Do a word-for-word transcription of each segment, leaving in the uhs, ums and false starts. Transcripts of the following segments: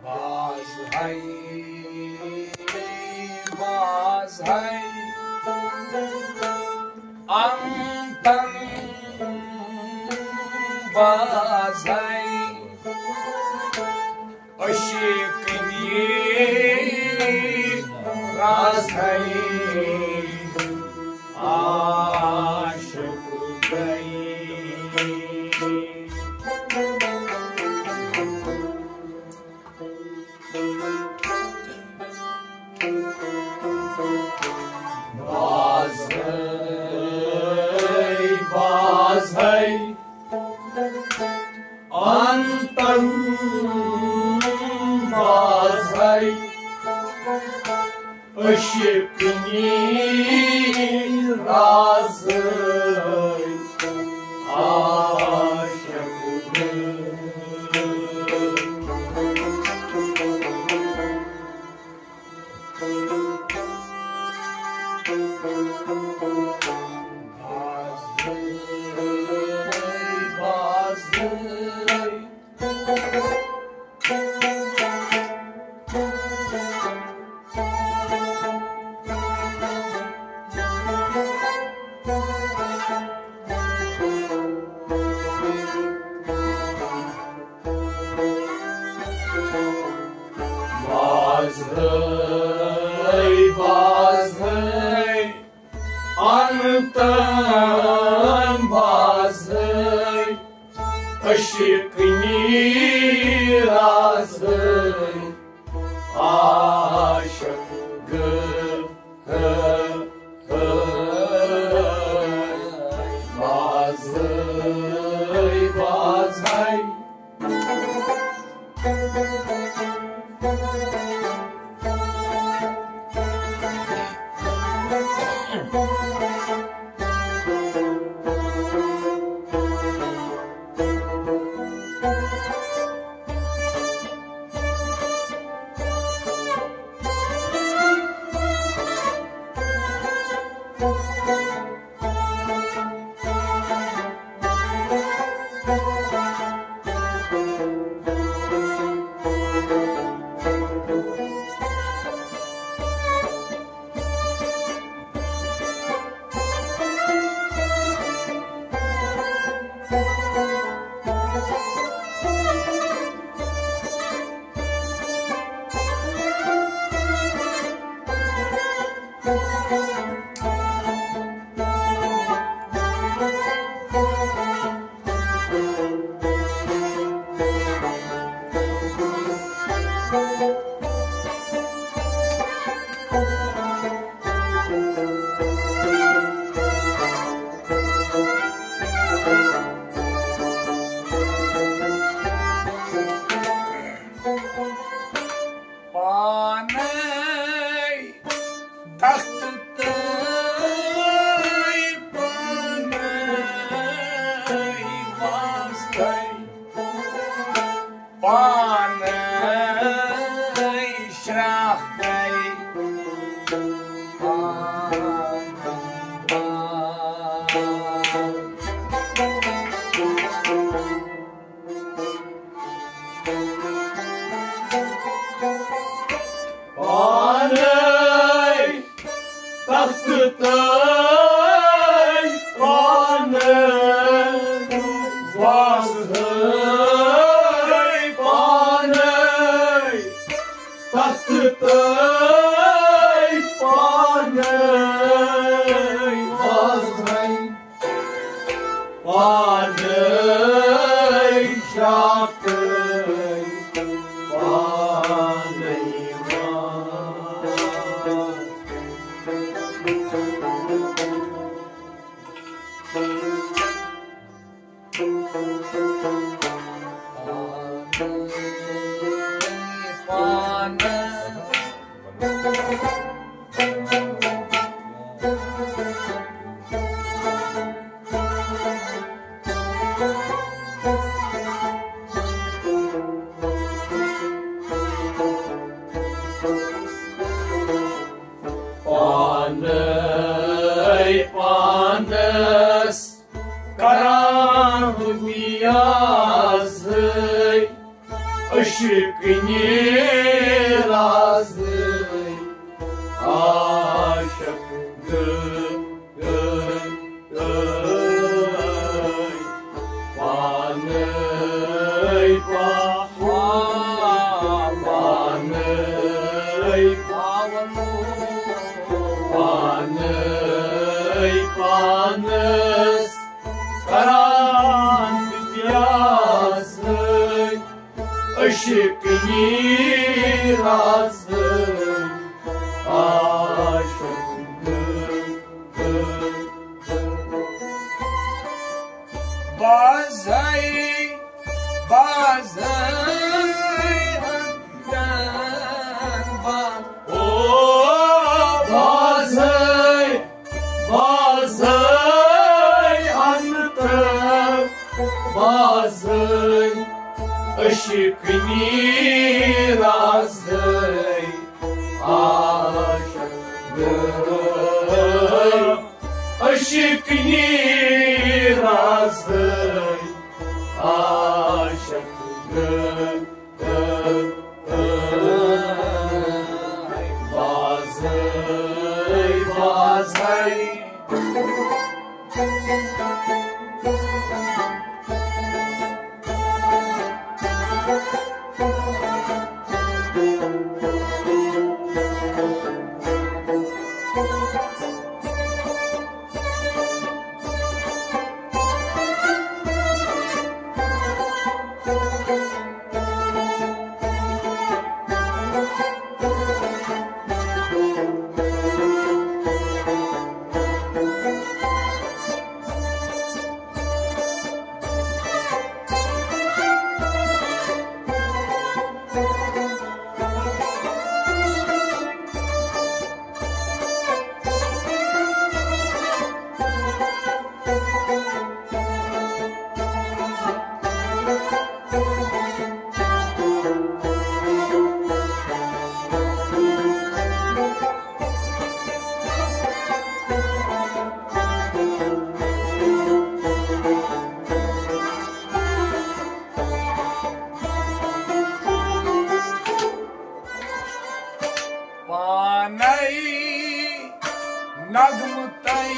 باز ہے، باز ہے، انتن باز ہے، عشقنی راز ہے، عاشق گئی۔ باز ہے، باز ہے، انتن باز ہے، عشقنی راز ہے، عاشق دل۔ باز ہے، باز ہے، انتن باز ہے، عشقنی راز ہے، عاشق گل۔ باز ہے، باز ہے۔ پانے تخت تہٕ پانے وازے، پانے شراکھے، پانے پانے تخت تہٕ پانے وازے، پانے تخت تہٕ پانے وازے۔ پانے شراکھے، پانے وازے۔ پانے پانے پانس کران پیازٕے، عشق نیرازٕے، عاشق گٔے، گٔے، گٔے، پانے پا-، پانے پا-، پانے پانس کران پیازٕے، عشق نیرازٕے، عاشق گٔے۔ بازے، بازے، اندن باز۔ او بازے، بازے، اندن بازے، عشق نیرازے، عاشق گٔے، عشق نیرازے، عاشق گٔے۔ بازے، بازے۔ پانے نغمہٕ تہٕ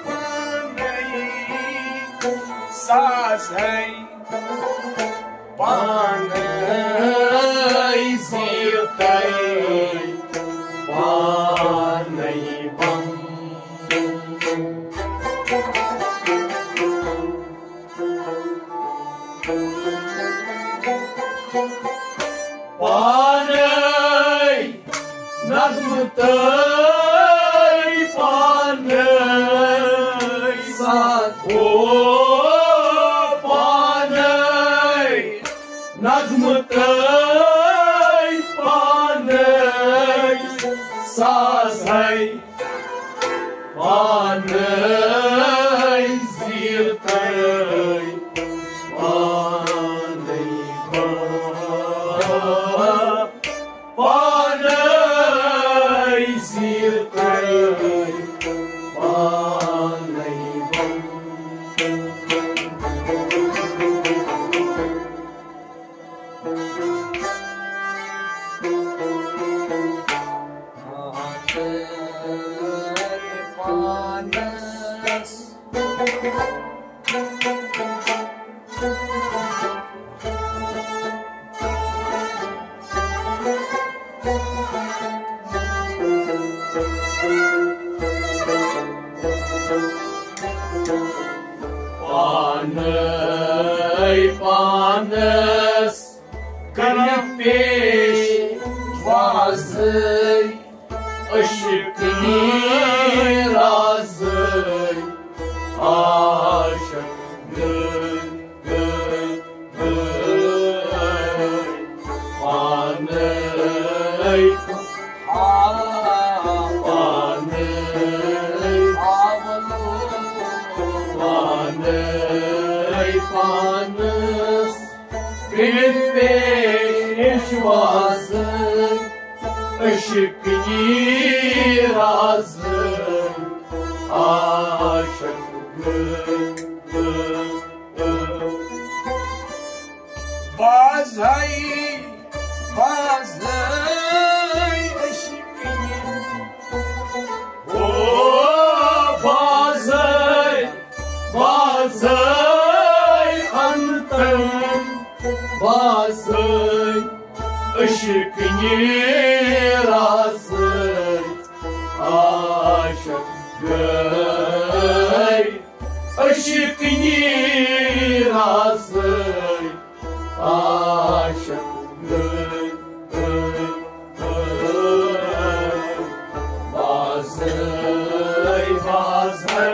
پانے ساز ہے، پانے زیٖر تہٕ پانے بم۔ پانے نغمہٕ تہٕ پانے ساز۔ او پانے نغمہٕ تہٕ پانے ساز ہے، پانے زیٖر تہٕ پانے بم۔ پانے زیٖر تہٕ پانے بم۔ پانس۔ پانے پانس کٔرِو پیش وازٕے، عشق نیرازٕے، عاشق گٔے، گٔے، گٔے، پانے، پانے، پانے، پانس۔ پھرِتھ پیش وازٕ، عشق نیرازٕ، عاشق گٔے۔ بازے، بازے عشقٕنہِ۔ او بازے، بازے انتن، بازے عشقٕنہِ رازے۔ عاشق گٔے، عشقٕنہِ رازے، عاشق گٔے، گٔے، گٔے۔ بازے، بازے۔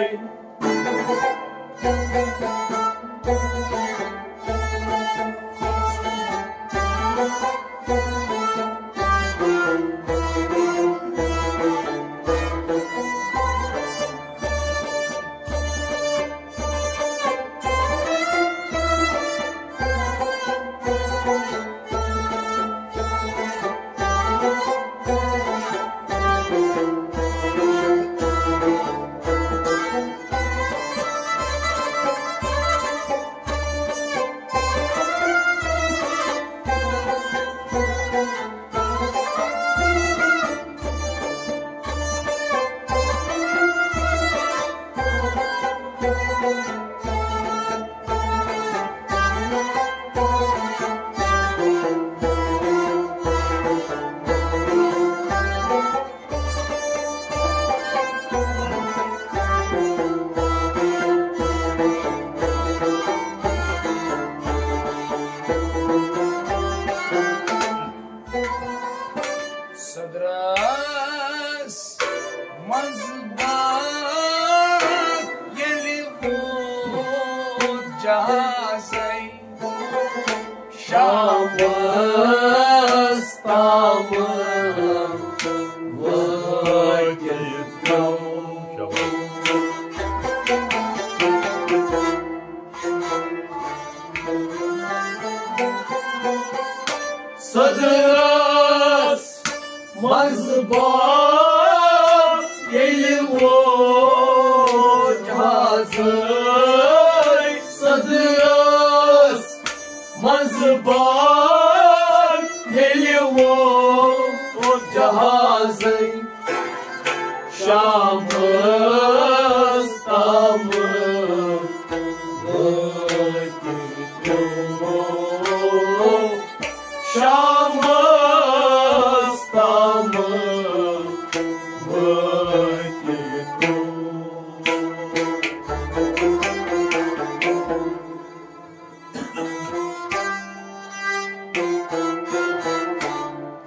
صدرس منٛز بار ییٚلہِ ووت جہازے۔ شامس تام وٲتِتھ پیوٚو۔ صدرس منٛز بار ییٚلہِ ووت جہازے، صدرس منٛز بار ییٚلہِ ووت جہازے، شامس تام وٲتِتھ پیوٚو۔ شامس تام وٲتِتھ پیوٚو۔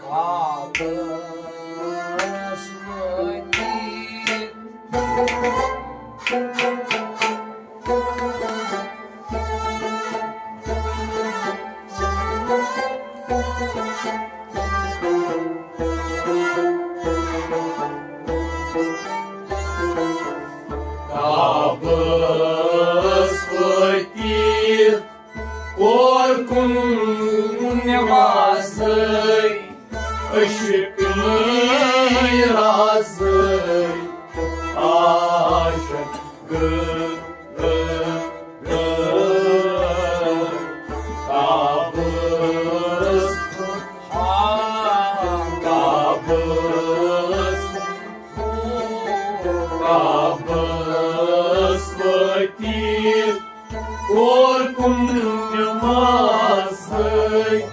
کعبس وٲتِتھ۔ کعبس وٲتِتھ کوٚر کُن نمازے، عشقٕنۍ رازے، عاشق گٔے، گٔے، گٔے۔ کعبس، کعبس، کعبس وٲتِتھ کوٚر کُن نمازے،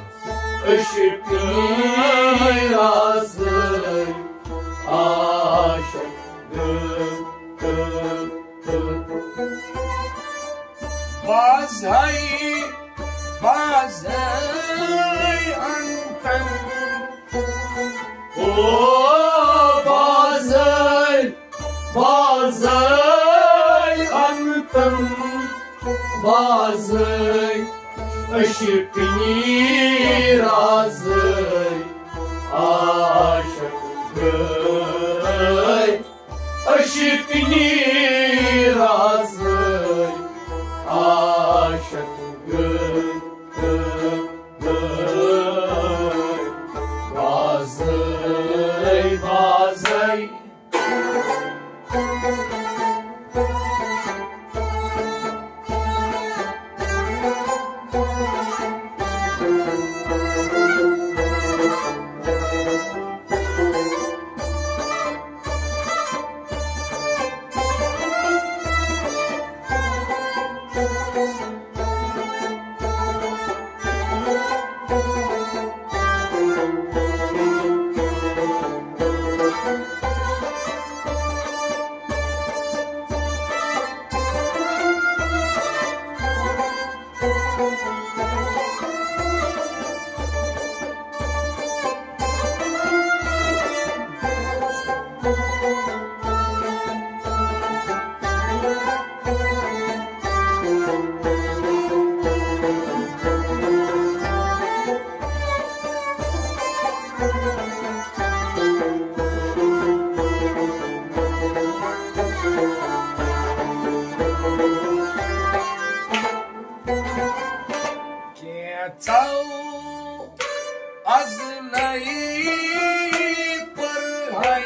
عشقٕنۍ رازے، عاشق گٔے، گٔے، گٔے۔ بازے، بازے انتن۔ او بازے، بازے انتن، بازے عشقٕنۍ رازے، عاشق گٔے، عشقٕنۍ رازے، عاشق گٔے، گٔے، گٔے۔ بازے، بازے۔ ژَو از نَے پٔرہَے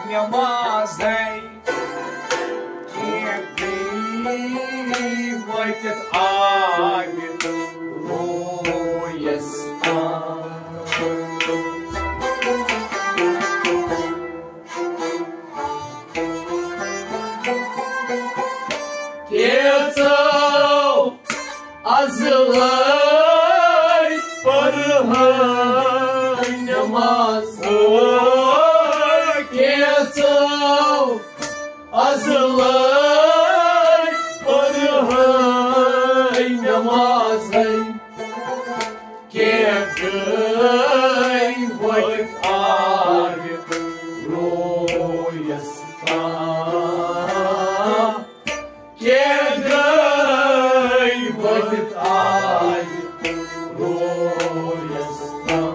نٮ۪مازَے، کینٛہہ گٔے وٲتِتھ آبِ رویَس تام۔ کینٛژو از لٲگۍ پٔرہَے نٮ۪ماز، کینٛژو از لٲگۍ پٔرہَے نٮ۪ماز۔ کینٛہہ گٔے وٲتِتھ آبِ رویَس تام۔ کینٛہہ گٔے وٲتِتھ آبِ رویَس تام۔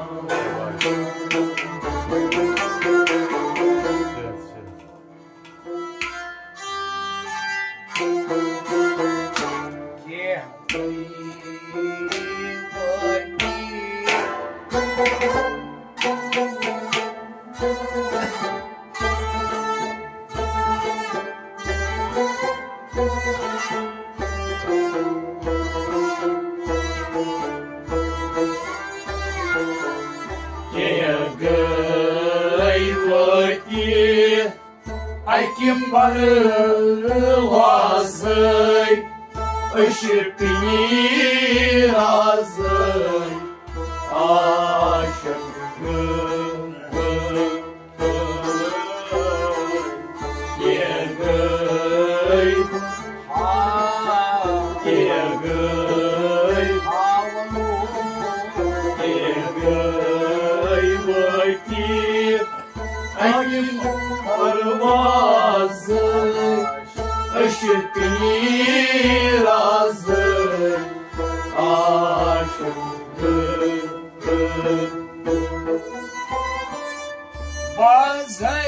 کینٛہہ گٔے وٲتِتھ اَکہِ پروازَے، عشقٕنی رازَے، عاشق گٔے۔ کینٛہہ گٔے، کینٛہہ گٔے، کینٛہہ گٔے وٲتِتھ اَکہِ پروازَے، عشقٕنی رازَے، عاشق گٔے۔ بازَے،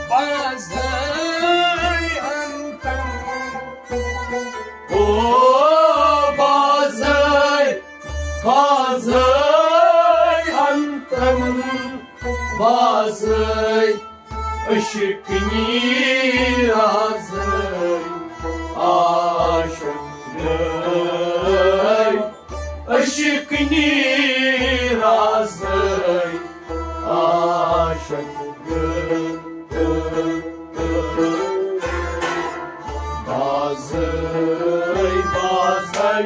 بازَے اَنتَن۔ او بازَے، بازَے اَنتَن، بازَے عشقٕنی رازَے، عاشق گٔے عشقٕنی رازَے، عاشق گٔے۔ بازَے، بازَے۔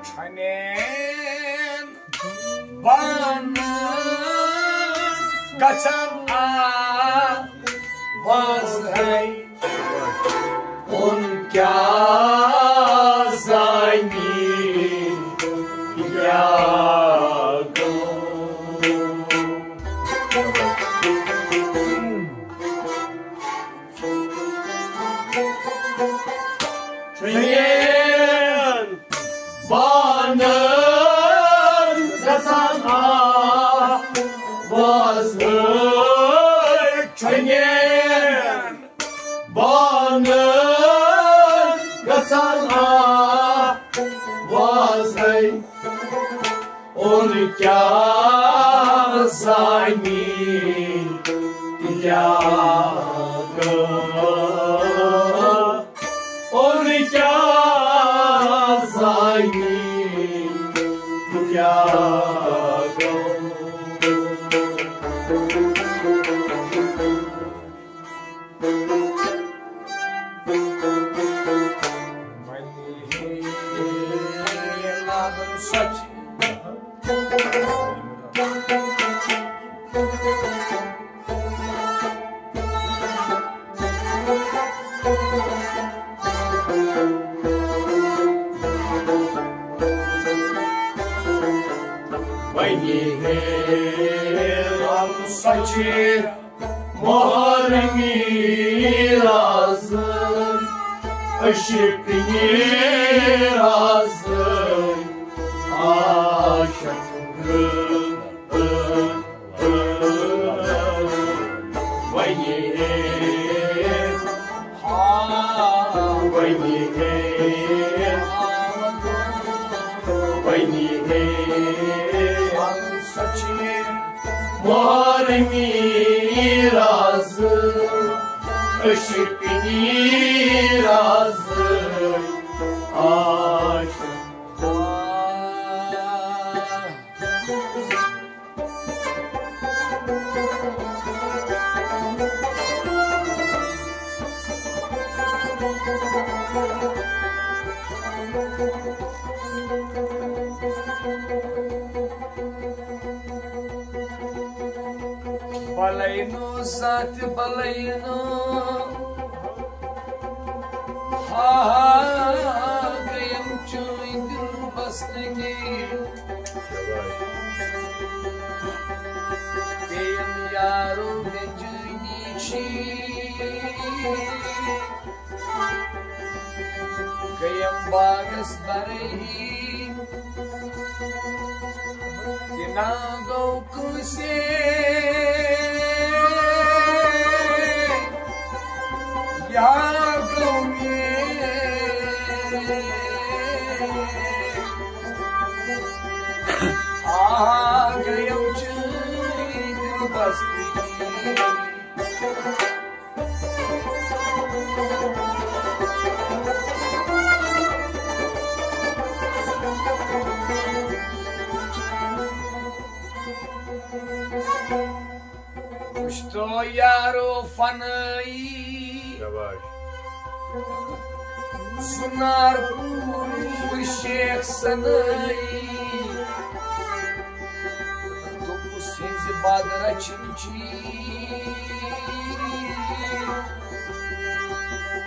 چھۄنین بانہٕ گژھن آواز ہے۔ اُن کیٛاہ زانی کیٛاہ گوٚو؟ چھۄنین بانہٕ گژھن آواز ہے۔ چھۄنین بانہٕ گژھن آواز ہے۔ اُن کیٛاہ زانی کیٛاہ سۄ چھِ محرمی راز، عشق نی راز، عاشق۔ وۄنۍ ہے، وۄنۍ ہے، وۄنۍ ہے، سۄ چھِ محرمی راز، عشق نی راز، عاشق۔ بلینو ذات بلینو، ہا ہا، گیم چٲنۍ دِل بستگی۔ بیم یارو مےٚ جٲنی چھی۔ گٔیم باغس برٲہی، تہِ نا گوٚو کٲنٛسے، یا گوٚو مےٚ۔ آ، گٔیم چٲنۍ دِل بستگی۔ وٕچھتو یارو فنٲیی، شاباش۔ سُنار پوٗر شیخ سنٲیی۔ دوٚپُس ہِنٛزِ بد رچھِنۍ چھی۔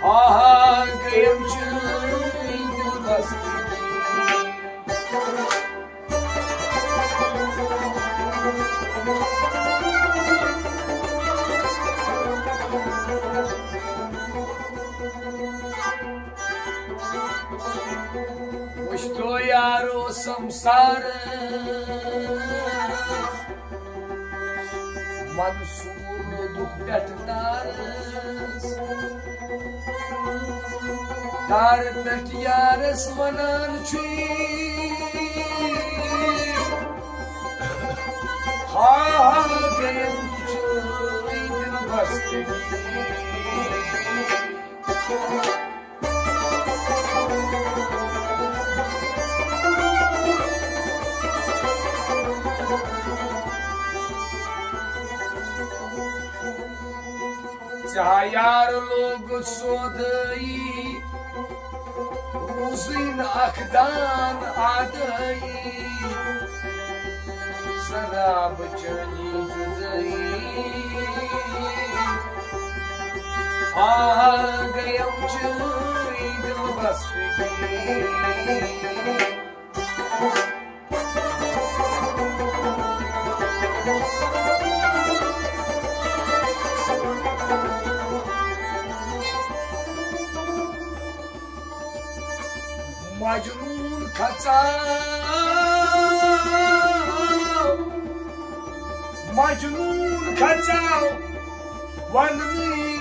آہا، گٔیم چٲنۍ دِل بستگی۔ وٕچھتو یارو سمسار، منصور لوٚگُکھ پٮ۪ٹھ نارس۔ تارٕ پٮ۪ٹھ یارس ونان چھُے، ہا ہا گٔیم چٲنۍ دِل بستگی۔ ژےٚ ہا یار لوگُتھ سودٲیی، روٗزٕے نہٕ اکھ دان آدٲیی۔ سراب چٲنی جُدٲیی، آ گٔیم چٲنۍ دِل بستگی۔ مجنون کھژاو، مجنون کھژاو وننی،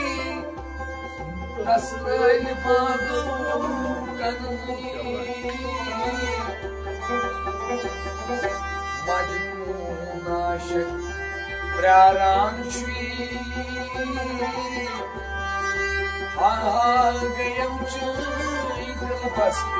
تسلٲلۍ باغو کننی۔ مجنون عاشق پراران چھُے، ہا ہا گٔیم چٲنۍ دِل بستگی۔